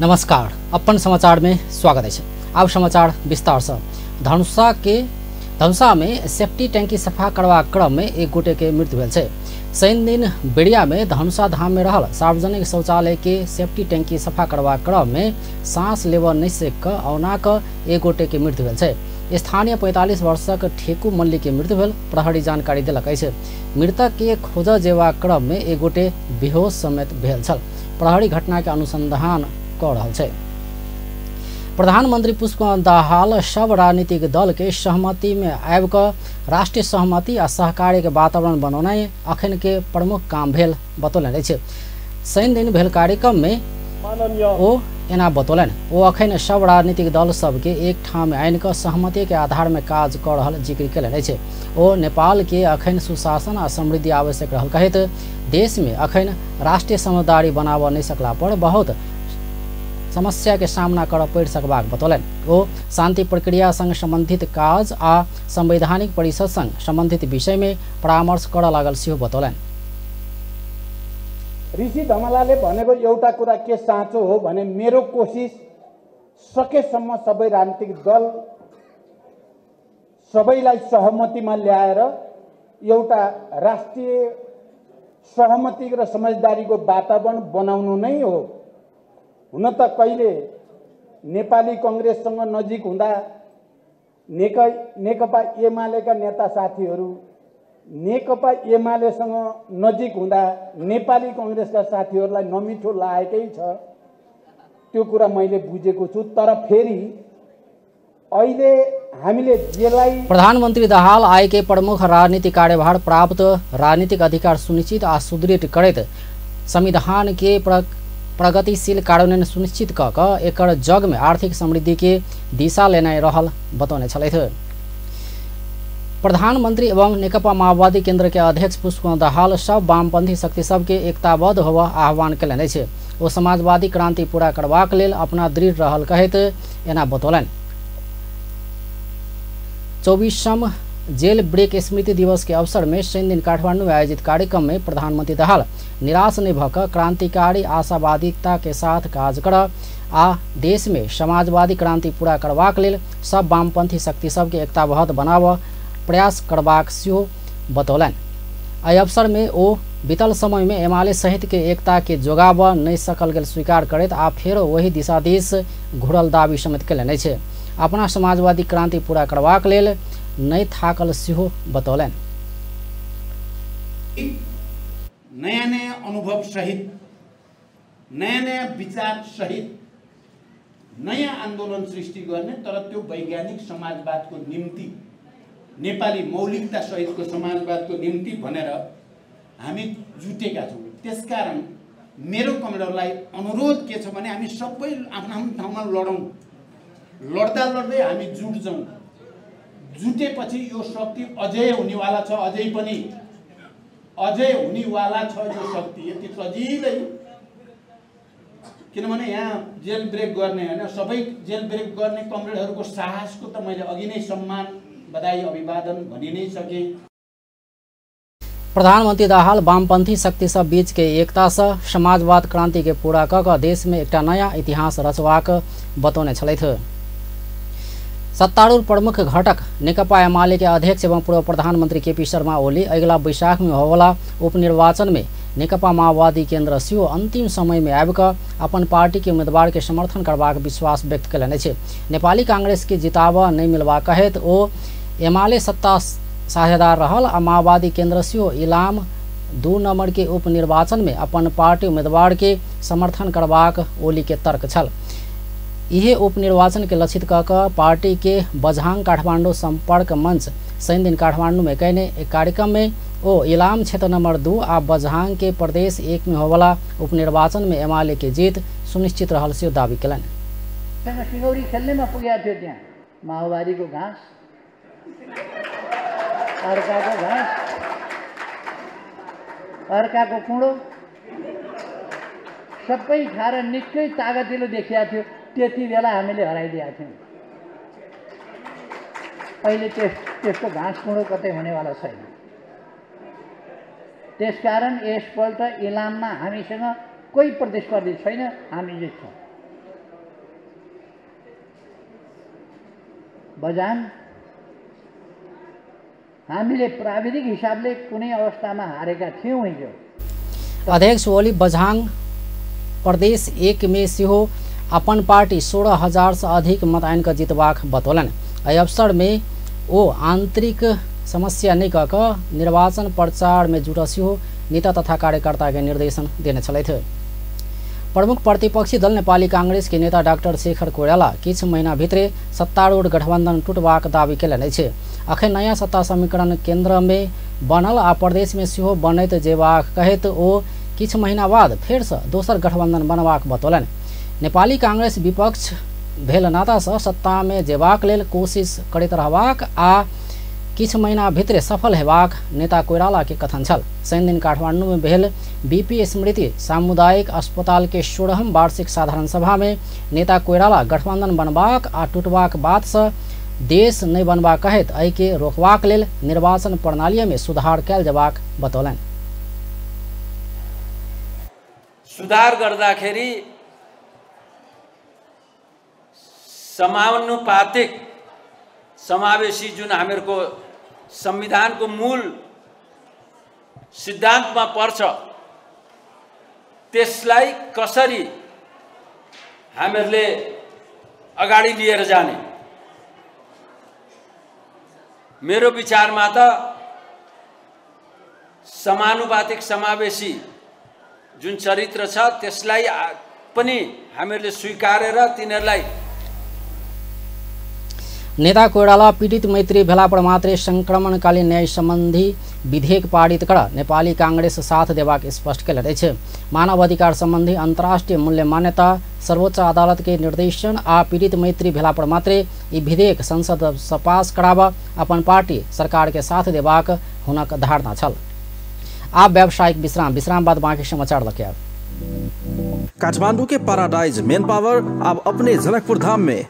नमस्कार, अपन समाचार में स्वागत है। अब समाचार विस्तार से। धनुषा में सेफ्टी टैंकी सफा करबाक क्रम में एक गोटे के मृत्यु भेल छै। शनि दिन बेरिया में धनुषा धाम में रहल सार्वजनिक शौचालय के सेफ्टी टैंकी सफा करबाक क्रम में सांस लेबऽ नहि सकि कऽ औना कऽ एक गोटे के मृत्यु भेल छै। स्थानीय 45 वर्षक ठेकू मल्ली के मृत्यु भेल प्रहरी जानकारी देलक अछि। मृतक के खोजऽ जेबाक क्रम में एक गोटे बेहोश समेत भेल छल। प्रहरी घटना के अनुसंधान कऽ रहल छै। प्रधानमंत्री पुष्पकमल दाहाल सब राजनीतिक दल के सहमति में आबि कऽ राष्ट्रीय सहमति आ सहकार्य के वातावरण बनौनाइ अखन के प्रमुख काम भेल बतौलनि अछि। शनि दिन भेल कार्यक्रम में ओ एना बतौलनि। ओ अखन सब राजनीतिक दल सबके एक ठाम आनि कऽ सहमति के आधार में काज कऽ रहल जिक्र केलनि अछि। ओ नेपाल के अखन सुशासन आ समृद्धि आवश्यक रहल कहैत देश में अखन राष्ट्रीय समझदारी बनाबऽ नहि सकला पर बहुत समस्या के सामना करऽ पड़ि सकबाक बतौलनि। ओ शांति प्रक्रिया संग संबंधित काज आ संवैधानिक परिषद संग संबंधित विषय में परामर्श करऽ लागल सेहो बतौलनि। ऋषि धमलाले भनेको एउटा कुरा के साँचो हो भने मेरो कोसिस सकेसम्म सबै राजनीतिक दल सबैलाई सहमतिमा ल्याएर एउटा राष्ट्रिय सहमति र समझदारीको वातावरण बनाउनु नै हो। हुन त कहिले नेपाली कङ्ग्रेससँग नजिक हुँदा नेकपा एमालेका नेता साथीहरू नेकपा एमालेसँग नजिक हुँदा नेपाली कङ्ग्रेसका साथीहरूलाई नमिठो लागेकै छ, त्यो कुरा मैले बुझेको छु। तर फेरि अहिले हामीले जेलाई प्रधानमन्त्री दाहाल आय के प्रमुख राजनीतिक कार्यभार प्राप्त राजनीतिक अधिकार सुनिश्चित आ सुदृढ़ करैत संविधान के प्रगतिशील कार्यान्वयन सुनिश्चित कऽ कऽ एकर जग में आर्थिक समृद्धि के दिशा लेनाइ रहल बतौने छलथि। प्रधानमंत्री एवं नेकपा माओवादी केंद्र के अध्यक्ष पुष्पकमल दाहाल सब वामपंथी शक्ति सबके एकताबद्ध होबऽ आह्वान केलनि अछि। ओ समाजवादी क्रांति पूरा करबाक लेल अपना दृढ़ रहल कहैत एना बतौलनि। 24म जेल ब्रेक स्मृति दिवस के अवसर में शनि दिन काठमांडू में आयोजित कार्यक्रम में प्रधानमंत्री दाहाल निराश नहीं भऽ कऽ क्रांतिकारी आशावादिता के साथ काज कर आ देश में समाजवादी क्रांति पूरा करबाक लेल सब वामपंथी शक्ति सबके एकताबद्ध बनाबऽ प्रयास करबाक सेहो बतौलनि। एहि अवसर में ओ बीतल समय में एमाले सहित के एकता के जोगाबऽ नहि सकल गेल स्वीकार करैत आ फेरो वही दिशा दिस घुरल दावी समेत केलनि अछि। अपना समाजवादी क्रांति पूरा करबाक लेल नहि थाकल सेहो बतौलनि। नयाँ नयाँ अनुभव सहित नयाँ नयाँ विचार सहित नयाँ आन्दोलन सृष्टि गर्ने, तर त्यो वैज्ञानिक समाजवादको निम्ति, नेपाली मौलिकता सहितको समाजवादको निम्ति भनेर हामी जुटेका छौँ। त्यसकारण मेरो कमरेडहरूलाई अनुरोध के छ भने हामी सबै आफ्नो आफ्नो ठाउँमा लडौँ, लड्दा लड्दै हामी जुट्छौँ। जुटेपछि यो शक्ति अझै हुनेवाला छ, अझै पनि अझै हुनेवाला छ यो शक्ति यति सजिलै। किनभने यहाँ जेल ब्रेक गर्ने हैन, सबै जेल ब्रेक गर्ने कमरेडहरूको साहसको त मैले अघि नै सम्मान बधाई अभिवादन भनि नै सके। प्रधानमंत्री दाहाल वामपंथी शक्ति सब बीच के एकता से समाजवाद क्रांति के पूरा कऽ कऽ देश में एकटा नया इतिहास रचबाक बतौने छलथि। सत्तारूढ़ प्रमुख घटक नेकपा एमाले के अध्यक्ष एवं पूर्व प्रधानमंत्री केपी शर्मा ओली अगिला बैशाख में होवला उपनिर्वाचन में नेकपा माओवादी केंद्र सेहो अंतिम समय में आबि कऽ अपन पार्टी के उम्मीदवार के समर्थन करबाक विश्वास व्यक्त केलनि अछि। नेपाली कांग्रेस के जिताबऽ नहि मिलबाक कहैत ओ एमाले सत्ता साझेदार रहल आ माओवादी केंद्र सेहो इलाम 2 नंबर के उपनिर्वाचन में अपन पार्टी उम्मीदवार के समर्थन करबाक ओली के तर्क छल। इहे उपनिर्वाचन के लक्षित कऽ कऽ पार्टी के बझांग काठमांडू संपर्क मंच शनि दिन काठमांडू में कयने एक कार्यक्रम में ओ इलाम क्षेत्र नंबर 2 आ बझांग के प्रदेश 1 में होवला उपनिर्वाचन में एमाले के जीत सुनिश्चित रहल से दावी केलनि। सिंगौरी खेल्नेमा पुगेको थियो, त्यहाँ माओवादीको घाँस, अर्काको घाँस, अर्काको कुँडो सबै खाएर निकै तागतिलो देखिएको थियो। त्यति बेला हामीले हराइदिएका थियौँ। अहिले त्यस्तो घाँस कुँडो कतै हुनेवाला छैन। त्यसकारण यसपल्ट इलाममा हामीसँग कोही प्रतिस्पर्धी छैन, हामी जित्छौँ। बजाङ, हामीले प्राविधिक हिसाबले कुनै अवस्थामा हारेका थियौँ हिजो। अध्यक्ष ओली बझाङ प्रदेश 1 में सेहो अपन पार्टी 16,000 से अधिक मत आनि कऽ जीतबाक बतौलनि। एहि अवसर में ओ आंतरिक समस्या नहि कऽ कऽ निर्वाचन प्रचार में जुटल सेहो नेता तथा कार्यकर्ता के निर्देशन देने छलथि। प्रमुख प्रतिपक्षी दल नेपाली कांग्रेस के नेता डाक्टर शेखर कोइराला किछु महीना भितरे सत्तारूढ़ गठबंधन टूटबाक दावी केलनि अछि। अखन नयाँ सत्ता समीकरण केंद्र में बनल आ प्रदेश में सेहो बनैत जेबाक कहैत ओ किछु महीना बाद फेरसँ दोसर गठबंधन बनबाक बतौलनि। नेपाली कांग्रेस विपक्ष भेल नातासँ सत्ता में जेबाक लेल कोशिश करैत रहबाक आ किछु महीना भितरे सफल हेबाक नेता कोइराला के कथन छल। शनिदिन काठमांडू में भेल बीपी स्मृति सामुदायिक अस्पताल के 16म वार्षिक साधारण सभा में नेता कोइराला गठबंधन बनबाक आ टूटबाक बात से देश नहि बनबाक कहैत एहि के रोकबाक लेल निर्वाचन प्रणाली में सुधार कयल जेबाक बतौलनि। सुधार गर्दाखेरि समानुपातिक समावेशी जुन हामीहरूको संविधानको मूल सिद्धान्तमा पर्छ त्यसलाई कसरी हामीहरूले अगाडि लिएर जाने, मेरो विचारमा त समानुपातिक समावेशी जुन चरित्र छ त्यसलाई पनि हामीहरूले स्वीकारेर तिनीहरूलाई। नेता कोइराला पीड़ित मैत्री भेला पर मात्रे संक्रमणकालीन न्याय संबंधी विधेयक पारित कर नेपाली कांग्रेस साथ देबाक स्पष्ट केलनि अछि। मानव अधिकार संबंधी अंतर्राष्ट्रीय मूल्य मान्यता सर्वोच्च अदालत के निर्देशन आ पीड़ित मैत्री भेला पर मात्रे ई विधेयक संसद से पास कराब अपन पार्टी सरकार के साथ देबाक हुनक धारणा छल। आब व्यावसायिक विश्राम, विश्राम बाद बाकी समाचार लके आब। काठमांडू के पैराडाइज मेन पावर अब अपने जनकपुर धाम में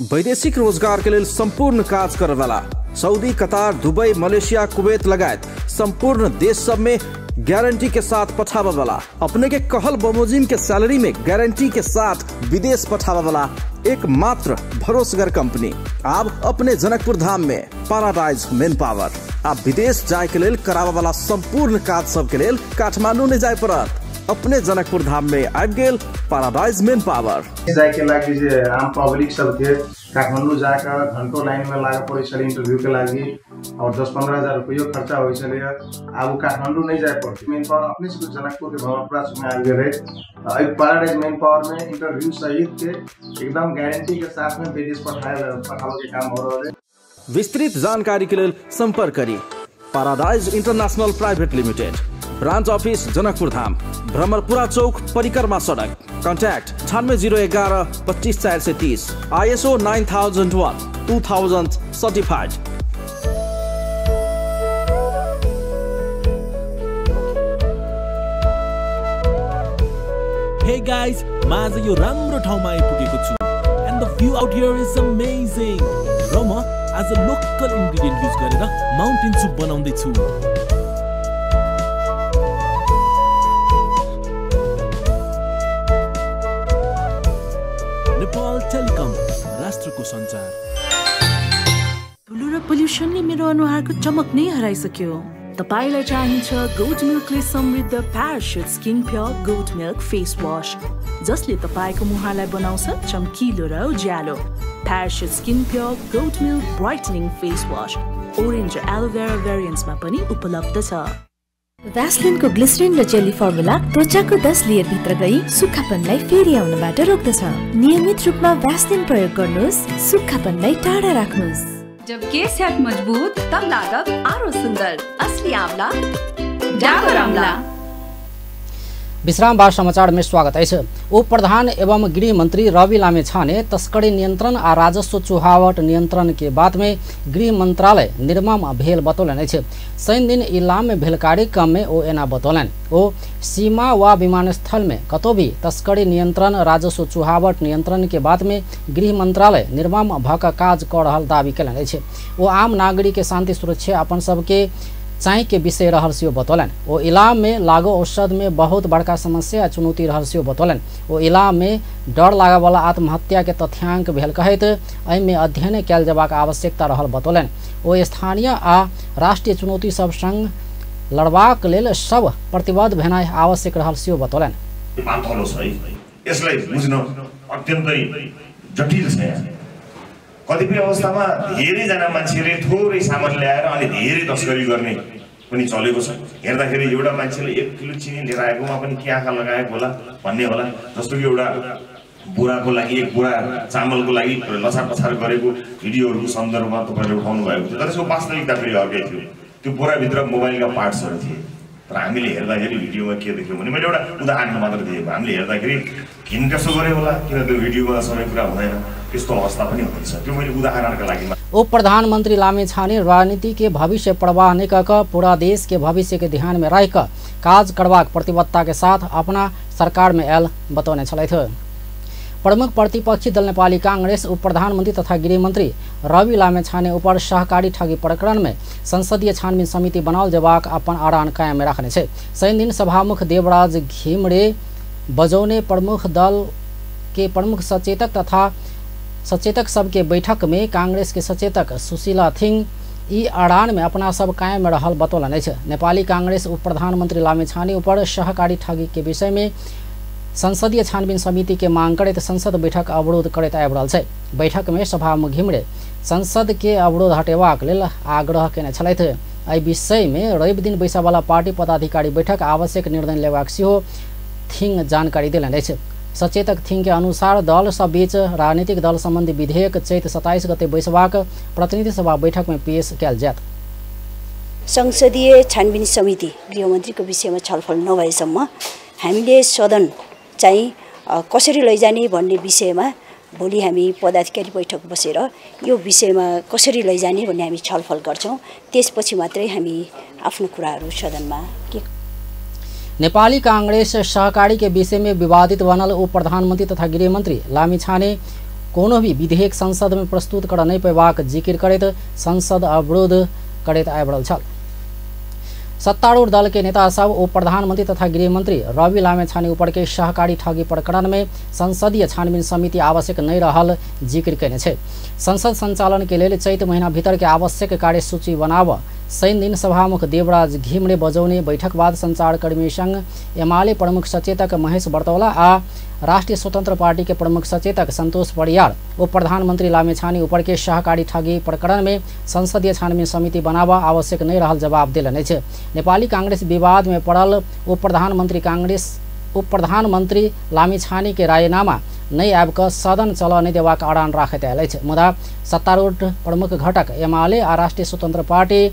वैदेशिक रोजगार के लिए संपूर्ण काज करे वाला Saudi, Qatar, Dubai, Malaysia, Kuwait लगायत संपूर्ण देश सब में गारंटी के साथ पठावे वाला, अपने के कहल बमोजिम के सैलरी में गारंटी के साथ विदेश पठावे वाला एकमात्र भरोसेगर कंपनी अब अपने जनकपुर धाम में पैराडाइज मेन पावर। आप विदेश जाए के लेल करावे वाला संपूर्ण काज सब के लेल काठमांडू नहीं जाए पड़त, अपने जनकपुर धाम में आबि गेल पैराडाइज मेन पावर। जाए के लागि जे आम पब्लिक सबके काठमांडू जाकर घंटों लाइन में लागे पड़े छलै इंटरव्यू के लागि और 10-15 हजार रुपयो खर्चा होइ छलै। आब काठमांडू नहीं जाए पड़त, मेन पावर अपने से जनकपुर के भवनपुरा में आबि गेलै। एहि पैराडाइज मेन पावर में इंटरव्यू सहित के एकदम गारंटी के साथ में विदेश पठावे के काम हो रहल है। विस्तृत जानकारी के लेल संपर्क करी paradise international private limited, branch office Janakpur Dham, Bhramarpura Chowk, Parikrama Sadak. Contact 98 011 25 430, ISO 9001 2000 certified. Hey guys, म आज यो राम्रो ठाउँमा आइपुगेको छु and the view out here is amazing. र म आज लोकल इन्ग्रेडिएन्ट युज गरेर माउन्टेन सुप बनाउँदै छु। नेपाल टेलिकम, राष्ट्रको सञ्चार। धुलो र पोल्युसनले मेरो अनुहारको चमक नै हराइसक्यो। तपाईलाई चाहिन्छ गोट मिल्कले समृद्ध Parachute skin pure goat milk face wash, जसले तपाईको मुहारलाई बनाउँछ चम्किलो र उज्यालो। Parachute skin pure goat milk brightening face wash orange र एलोभेरा भेरिएन्ट्समा पनि उपलब्ध छ। भ्यासलिनको ग्लिसरिन र जेली फर्मुला त्वचाको 10 लेयर भित्र गई सुक्खापनलाई फेरि आउनबाट रोक्दछ। नियमित रूपमा भ्यासलिन प्रयोग गर्नुहोस्, सुक्खापनलाई टाढा राख्नुहोस्। जब केस हैत मजबूत तब लागब आरो सुंदर, असली आंवला डाबर आंवला। विश्राम बाद समाचार में स्वागत अछि। उप प्रधान एवं गृह मंत्री रवि लामिछाने तस्करी नियंत्रण आ राजस्व चुहावट नियंत्रण के बात में गृह मंत्रालय निर्मम भेल बतौलनि अछि। शनिदिन इलाम में भेल कार्यक्रम में ओ एना बतौलनि। ओ सीमा व विमानस्थल में कतौ भी तस्करी नियंत्रण राजस्व चुहावट नियंत्रण के बात में गृह मंत्रालय निर्मम भ क काज क रहल दावी केलनि अछि। ओ आम नागरिक के शांति सुरक्षा अपन सबके चाय के विषय रहल सेहो बतौलनि। ओ इलाम में लागू औषध में बहुत बड़का समस्या आ चुनौती रहल सेहो बतौलनि। ओ इलाम में डर लागय वाला आत्महत्या के तथ्यांक भेल कहैत एहिमे अध्ययन कयल जयबाक आवश्यकता रहल बतौलनि। ओ स्थानीय आ राष्ट्रीय चुनौती सब संग लड़बाक लेल सब प्रतिबद्ध भेनाइ आवश्यक रहल सेहो बतौलनि। पातलो छ है, यसलाई बुझ्न अत्यन्तै जटिल छ। यहाँ कतिपय अवस्थामा धेरैजना मान्छेले थोरै सामान ल्याएर अनि धेरै तस्करी गर्ने पनि चलेको छ। हेर्दाखेरि एउटा मान्छेले 1 किलो चिनी लिएर आएकोमा पनि के आँखा लगाएको होला भन्ने होला। जस्तो कि एउटा बोराको लागि 1 बोरा चामलको लागि लछारपछार गरेको भिडियोहरूको सन्दर्भमा तपाईँले उठाउनु भएको थियो, तर त्यसको वास्तविकता फेरि अर्कै थियो। त्यो बोराभित्र मोबाइलका पार्ट्सहरू थिए, तर हामीले हेर्दाखेरि भिडियोमा के देख्यौँ भने, मैले एउटा उदाहरण मात्र दिएको, हामीले हेर्दाखेरि किन त्यसो गर्यो होला, किन त्यो भिडियोमा सबै कुरा हुँदैन, त्यस्तो अवस्था पनि हुन्छ। त्यो मैले उदाहरणका लागि। उप प्रधानमंत्री लामिछाने राजनीति के भविष्य प्रवाह नहीं कऽ पूरा देश के भविष्य के ध्यान में राखि कऽ काज करबाक प्रतिबद्धता के साथ अपना सरकार में आयल बतौने छलथि। प्रमुख प्रतिपक्षी दल नेपाली कांग्रेस उप प्रधानमंत्री तथा गृहमंत्री रवि लामिछाने ऊपर सहकारी ठगी प्रकरण में संसदीय छानबीन समिति बनाओल जेबाक अपन अड़ान कायम राखने छै। शनिदिन सभामुख देवराज घिमरे बजौने प्रमुख दल के प्रमुख सचेतक तथा सचेतक सबके बैठक में कांग्रेस के सचेतक सुशीला थिंग ई अड़ान में अपना सब कायम रहल बतौलनि अछि। नेपाली कांग्रेस उप प्रधानमंत्री लामिछाने ऊपर सहकारी ठगी के विषय में संसदीय छानबीन समिति के मांग करैत संसद बैठक अवरोध करैत आबि रहल छै। बैठक में सभामुख घिमरे संसद के अवरोध हटेबाक लेल आग्रह केने छलथि। एहि विषय में रवि दिन बैसयवला पार्टी पदाधिकारी बैठक आवश्यक निर्णय लेबाक सेहो थिंग जानकारी देलनि अछि। सचेतक थिंग के अनुसार दल सब बीच राजनीतिक दल संबंधी विधेयक चैत 27 गते बैसबाक प्रतिनिधि सभा बैठक में पेश कयल जायत। संसदीय छानबिन समिति गृहमन्त्रीको विषयमा छलफल नभएसम्म हामीले सदन चाहिँ कसरी लैजाने भन्ने विषयमा भोलि हामी पदाधिकारी बैठक बसेर यो विषयमा कसरी लैजाने भन्ने हामी छलफल गर्छौँ। त्यसपछि मात्रै हामी आफ्नो कुराहरू सदनमा के। नेपाली कांग्रेस सहकारी के विषय में विवादित बनल उप प्रधानमंत्री तथा गृहमंत्री लामिछाने कोनो भी विधेयक संसद में प्रस्तुत कर नहीं पेबाक जिकिर करैत संसद अवरोध करैत आबि रहल छल। सत्तारूढ़ दल के नेता सब उप प्रधानमंत्री तथा गृहमंत्री रवि लामिछाने ऊपर के सहकारी ठगी प्रकरण में संसदीय छानबीन समिति आवश्यक नहीं रहल जिक्र केने छै। संसद संचालन के लेल चैत महीना भीतर के आवश्यक कार्यसूची बनाव शनिदिन सभामुख देवराज घिमरे बजौने बैठक बाद संचारकर्मी संग एमाले प्रमुख सचेतक महेश बर्तौला आ राष्ट्रिय स्वतंत्र पार्टी के प्रमुख सचेतक संतोष परियार उप प्रधानमंत्री लामिछाने ऊपर के सहकारी ठगी प्रकरण में संसदीय छानबीन समिति बनावा आवश्यक नहीं रहल जवाब देलनि अछि। नेपाली कांग्रेस विवाद में पड़ल उप प्रधानमंत्री लामिछाने के राजीनामा नहीं आबि कऽ सदन चलऽ नहीं देबाक अड़ान राखैत आयल अछि। मुदा सत्तारूढ़ प्रमुख घटक एमाले आ राष्ट्रिय स्वतंत्र पार्टी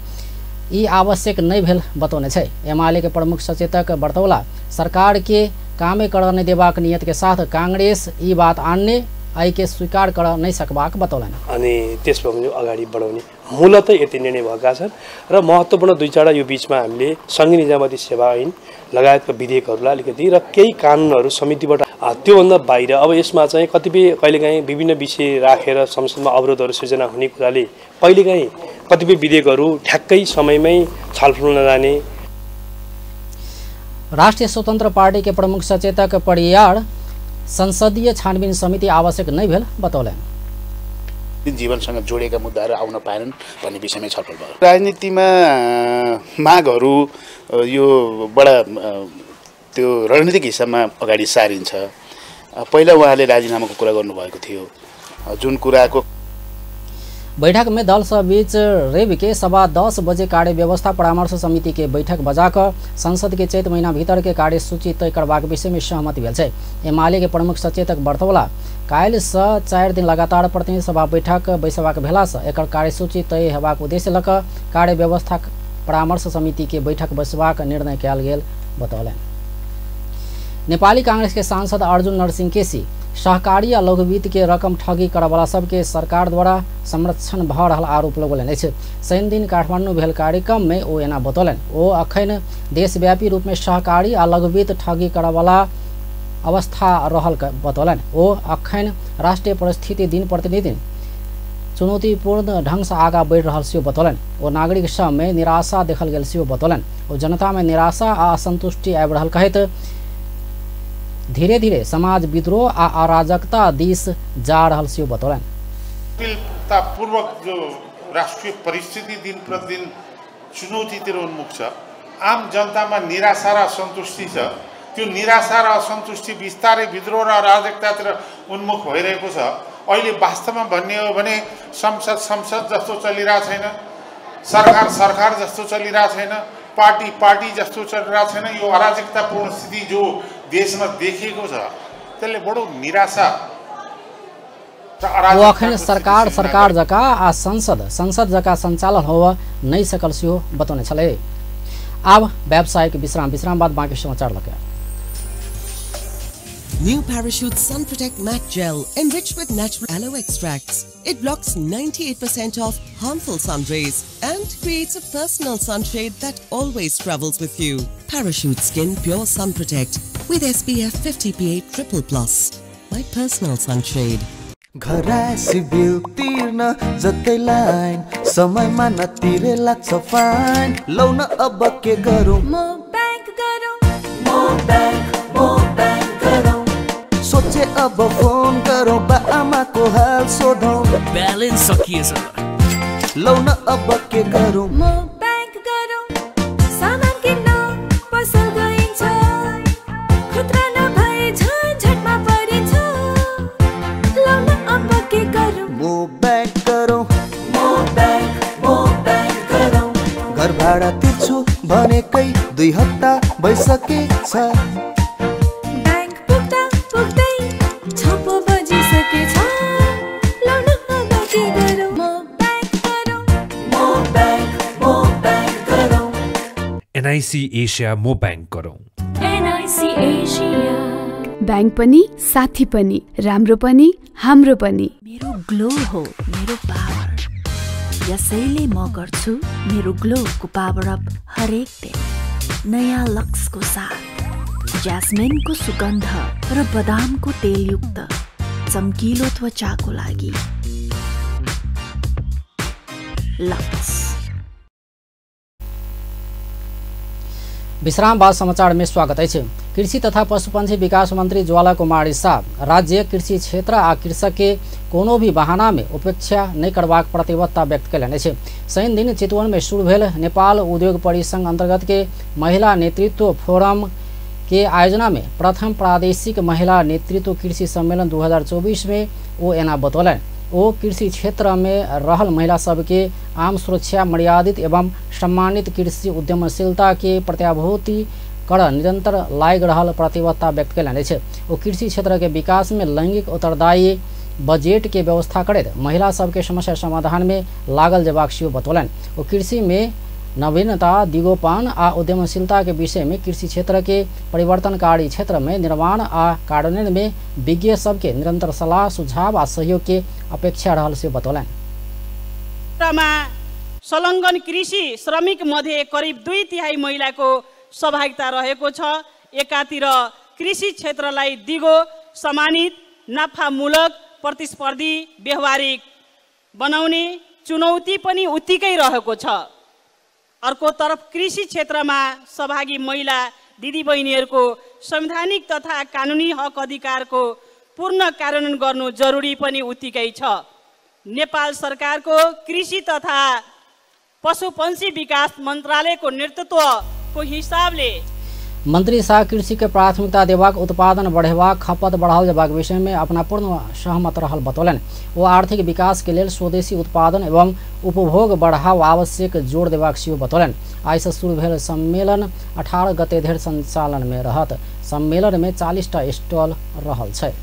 ई आवश्यक नहीं भेल बतौने छै। एमाले के प्रमुख सचेतक बर्तौला सरकार के कामे करऽ नहीं देबाक नियत के साथ कांग्रेस ई बात आनने एहि के स्वीकार कर नहीं सकबाक बतौलनि। अनि त्यसमा पनि अगाडि बढाउने मूलतः यति निर्णय भएका छन् र महत्त्वपूर्ण दुई चारवटा यो बिचमा हामीले सङ्घीय निजामती सेवा ऐन लगायतका विधेयकहरूलाई अलिकति र केही कानुनहरू समितिबाट त्योभन्दा बाहिर अब यसमा चाहिँ कतिपय कहिलेकाहीँ विभिन्न विषय राखेर संसदमा अवरोधहरू सिर्जना हुने कुराले कहिलेकाहीँ कतिपय विधेयकहरू ठ्याक्कै समयमै छलफल नजाने। राष्ट्रिय स्वतंत्र पार्टी के प्रमुख सचेतक परियार संसदीय छानबीन समिति आवश्यक नहीं भेल बतौलनि। जीवनसँग जोडिएका मुद्दाहरू आउन पाएनन् भन्ने विषयमै छलफल भयो। राजनीतिमा मागहरू यो बडा त्यो रणनीतिक हिसाबमा अगाडि सारिन्छ। पहिला उहाँले राजीनामाको कुरा गर्नुभएको थियो, जुन कुराको बैठक में दल सब बीच रवि के 10:15 बजे कार्य व्यवस्था परामर्श समिति के बैठक बजाकर संसद के चैत महीना भीतर के कार्यसूची तय करबाक विषय में सहमति भेल छै। एमाले के प्रमुख सचेतक बर्तौला काल्हि से 4 दिन लगातार प्रतिनिधि सभा बैठक बैसबाक भेला से एकर कार्यसूची तय हेबाक उद्देश्य लऽ कऽ कार्य व्यवस्था परामर्श समिति के बैठक बैसबाक निर्णय कयल गेल बतौलनि। नेपाली कांग्रेस के सांसद अर्जुन नरसिंह केसी सहकारी आ लघुवित्त के रकम ठगी करवला सबके सरकार द्वारा संरक्षण भऽ रहल आरोप लगौलनि अछि। शनिदिन काठमाडौँ भेल कार्यक्रम में ओ एना बतौलनि। ओ अखन देशव्यापी रूप में सहकारी आ लघुवित्त ठगी करवला अवस्था रहल बतौलनि। ओ अखन राष्ट्रीय परिस्थिति दिन प्रतिदिन चुनौतीपूर्ण ढंग से आगा बढ़ि रहल सेहो बतौलनि। ओ नागरिक सभमे निराशा देखल गेल सेहो बतौलनि। ओ जनतामे निराशा आ असंतुष्टि आबि रहल कहैत धीरे धीरे समाज विद्रोह आ अराजकता दिस जा रहल सेहो बतौलनि। जटिलतापूर्वक जो राष्ट्रिय परिस्थिति दिन प्रतिदिन चुनौतीतिर उन्मुख छ, आम जनतामा निराशा र असन्तुष्टि छ, त्यो निराशा र असन्तुष्टि बिस्तारै विद्रोह र अराजकतातिर उन्मुख भइरहेको छ। अहिले वास्तवमा भन्ने हो भने संसद संसद जस्तो चलिरहेको छैन, सरकार सरकार जस्तो चलिरहेको छैन, पार्टी पार्टी जस्तो चलिरहेको छैन। यो अराजकतापूर्ण स्थिति जो देशमा देखिएको छ त्यसले बडो निराशा। ओ अखन सरकार सरकार जका आ संसद संसद जका संचालन होव नहि सकल सेहो बतौने छलै। आब व्यावसायिक विश्राम, विश्राम बाद बाँकी समाचार लगे। New Parachute Sun Protect Matte Gel, enriched with natural aloe extracts. It blocks 98% of harmful sun rays and creates a personal sunshade that always travels with you. Parachute Skin Pure Sun Protect with SPF 50 PA+++. My personal sunshade. घरायसी bill तिर्न जतै line समयमा नतिरे लाग्छ fine. लौ न अब के गरौँ, म बैंक गरौँ, म बैंक गरौँ। सोचे अब फोन गरौँ, बा आमाको हाल सोधौँ, ब्यालेन्स सकिएछ। लौ न अब के गरौँ, म बैंक गरौँ। सामान किन्न पसल गइन्छ, खुद्रा नभए झन्झटमा परिन्छ। लौ न अब के गरौँ, म बैंक गरौँ, म बैंक गरौँ। घर भाडा तिर्छु भनेकै 2 हप्ता भइसकेछ, बैंक पुग्दा पुग्दै 6 बजिसकेछ। लौ न अब के गरौँ, म बैंक गरौँ, म बैंक गरौँ। NIC Asia म बैंक गरौँ। NIC Asia bank पनि साथी पनि, राम्रो पनि हाम्रो पनि। मेरो ग्लो हो मेरो पावर, यसैले म गर्छु मेरो ग्लोको पावर अप हरेक दिन। नयाँ लक्सको साथ, ज्यास्मिनको सुगन्ध र बदामको तेलयुक्त चम्किलो त्वचाको लागि लक्स। विश्राम बाद समाचार में स्वागत अछि। कृषि तथा पशुपक्षी विकास मंत्री ज्वाला कुमारी शाह राज्य कृषि क्षेत्र आ कृषक के कोनो भी बहाना में उपेक्षा नहि करबाक प्रतिबद्धता व्यक्त कयलनि अछि। शनि दिन चितवन में शुरू भेल नेपाल उद्योग परिसंघ अंतर्गत के महिला नेतृत्व फोरम के आयोजना में प्रथम प्रादेशिक महिला नेतृत्व कृषि सम्मेलन 2024 में ओ एना बतौलनि। ओ कृषि क्षेत्र में रहल महिला सबके आम सुरक्षा, मर्यादित एवं सम्मानित कृषि उद्यमशीलता के प्रत्याभूति कर निरंतर लागि रहल प्रतिबद्धता व्यक्त कयलनि अछि। ओ कृषि क्षेत्र के विकास में लैंगिक उत्तरदायी बजट के व्यवस्था करैत महिला सबके समस्या समाधान में लागल जेबाक सेहो बतौलनि। ओ कृषि में नवीनता, दिगोपन आ उद्यमशीलता के विषय में कृषि क्षेत्र के परिवर्तनकारी क्षेत्र में निर्माण आ कार्यान्वयन में विज्ञ सबके निरंतर सलाह, सुझाव आ सहयोग के अपेक्षा रहल से बतौलनि। संलग्न कृषि श्रमिक मध्ये करिब 2/3 महिलाको सहभागिता रहेको छ। एकातिर कृषि क्षेत्रलाई दिगो, सम्मानित, नाफामूलक, प्रतिस्पर्धी, व्यवहारिक बनाउने चुनौती पनि उत्तिकै रहेको छ। अर्कोतर्फ कृषि क्षेत्रमा सहभागी महिला दिदीबहिनीहरूको संवैधानिक तथा कानुनी हक अधिकारको पूर्ण कार्यान्वयन गर्नु जरुरी पनि उत्तिकै छ। नेपाल सरकारको कृषि तथा पशुपक्षी विकास मन्त्रालयको नेतृत्वको हिसाबले मंत्री शाह कृषि के प्राथमिकता देबाक, उत्पादन बढ़ेबाक, खपत बढ़ाओल जेबाक विषय में अपना पूर्ण सहमत रहल बतौलनि। ओ आर्थिक विकास के लेल स्वदेशी उत्पादन एवं उपभोग बढ़ाव आवश्यक जोर देबाक सेहो बतौलनि। आइ से शुरू भेल सम्मेलन 18 गते धरि संचालन में रहत। सम्मेलन में 40टा स्टॉल रहल छै।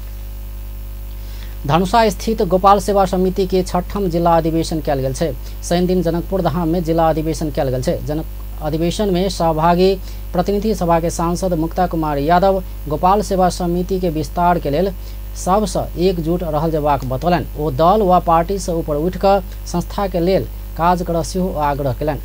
धनुषा स्थित गोपाल सेवा समिति के 6ठम जिला अधिवेशन कयल गेल छै। शनि दिन जनकपुर धाम में जिला अधिवेशन कयल गेल छै। अधिवेशन में सहभागी प्रतिनिधि सभा के सांसद मुक्ता कुमार यादव गोपाल सेवा समिति के विस्तार के लेल सबसँ एकजुट रहल जेबाक बतौलनि। ओ दल वा पार्टी से ऊपर उठि कऽ संस्था के लेल काज करऽ सेहो आग्रह कयलनि।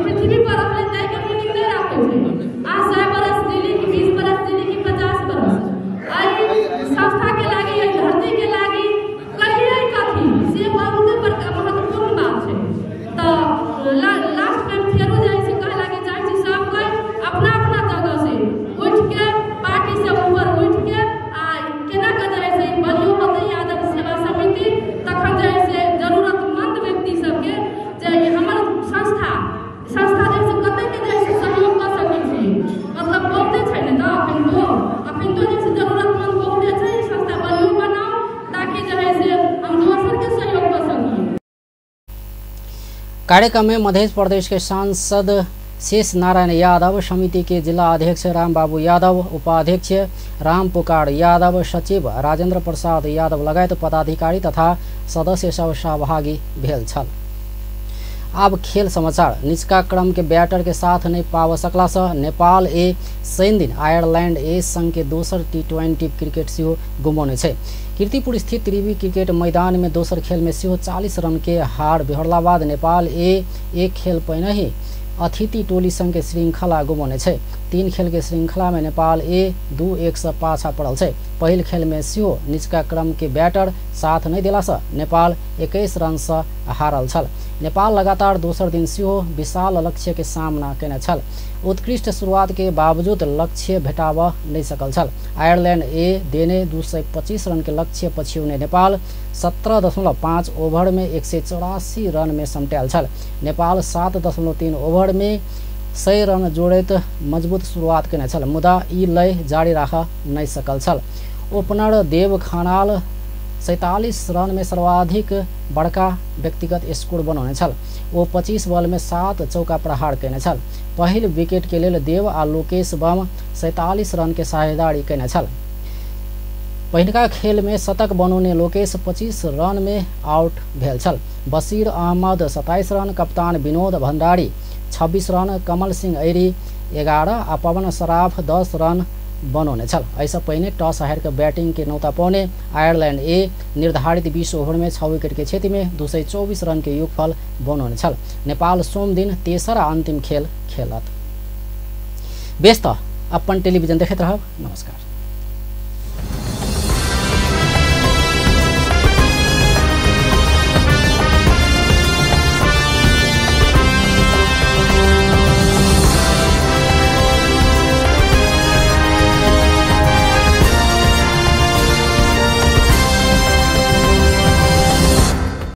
पृथ्वी पर अपने तय के मीटिंग नहीं राखे। आज 100 बरस दिली कि 20 बरस दिली कि 50 बरस। कार्यक्रम में मध्य प्रदेश के सांसद शेष नारायण यादव, समिति के जिला अध्यक्ष रामबाबू यादव, उपाध्यक्ष राम पुकार यादव, सचिव राजेंद्र प्रसाद यादव लगायत पदाधिकारी तथा सदस्य सब सहभागी भेल छल। अब खेल समाचार। निचका क्रम के बैटर के साथ नहीं पाव सकला से नेपाल ए शनि दिन आयरलैंड ए संघ के दोसर T20 cricket सेहो गुमौने छै। कीर्तिपुर स्थित त्रिवी क्रिकेट मैदान में दोसर खेल में सेहो 40 रन के हार बिहरला बाद नेपाल ए एक खेल पहिने ही अतिथि टोली संघ के श्रृंखला गुमौने छै। 3 खेल के श्रृंखला में नेपाल ए 2-1 से पाछा पड़ल छै। पहिल खेल में सेहो निचका क्रम के बैटर साथ नहीं देला से नेपाल 21 रन से हारल छल। नेपाल लगातार दोसर दिन सेहो विशाल लक्ष्य के सामना केने छल। उत्कृष्ट शुरुआत के बावजूद लक्ष्य भेटाब नहीं सकल छल। आयरलैंड ए देने 225 रन के लक्ष्य पछ्यौने नेपाल 17.5 ओभर में 184 रन में समटायल छल। नेपाल 7.3 ओभर में 100 रन जोड़ैत मजबूत शुरुआत केने छल, मुदा ई लय जारी राख नहीं सकल छल। ओपनर देव खनाल 47 रन में सर्वाधिक बड़का व्यक्तिगत स्कोर बनौने छल। ओ 25 बॉल में 7 चौका प्रहार केने छल। पहिल विकेट के लेल देव आ लोकेश बम 47 रन के साझेदारी केने छल। पहिलका खेल में शतक बनौने लोकेश 25 रन में आउट भेल छल। बशीर अहमद 27 रन, कप्तान विनोद भंडारी 26 रन, कमल सिंह ऐरी 11 आ पवन सराफ 10 रन बनौने छल। एहिसँ पहिने टॉस हारि कऽ बैटिंग के नौता पौने आयरलैंड ए निर्धारित 20 ओभर में 6 विकेट के क्षति में 224 रन के योगफल बनौने छल। नेपाल सोम दिन तेसर आ अंतिम खेल खेलत। बेस त अपन टेलीविजन देखैत रहब। नमस्कार।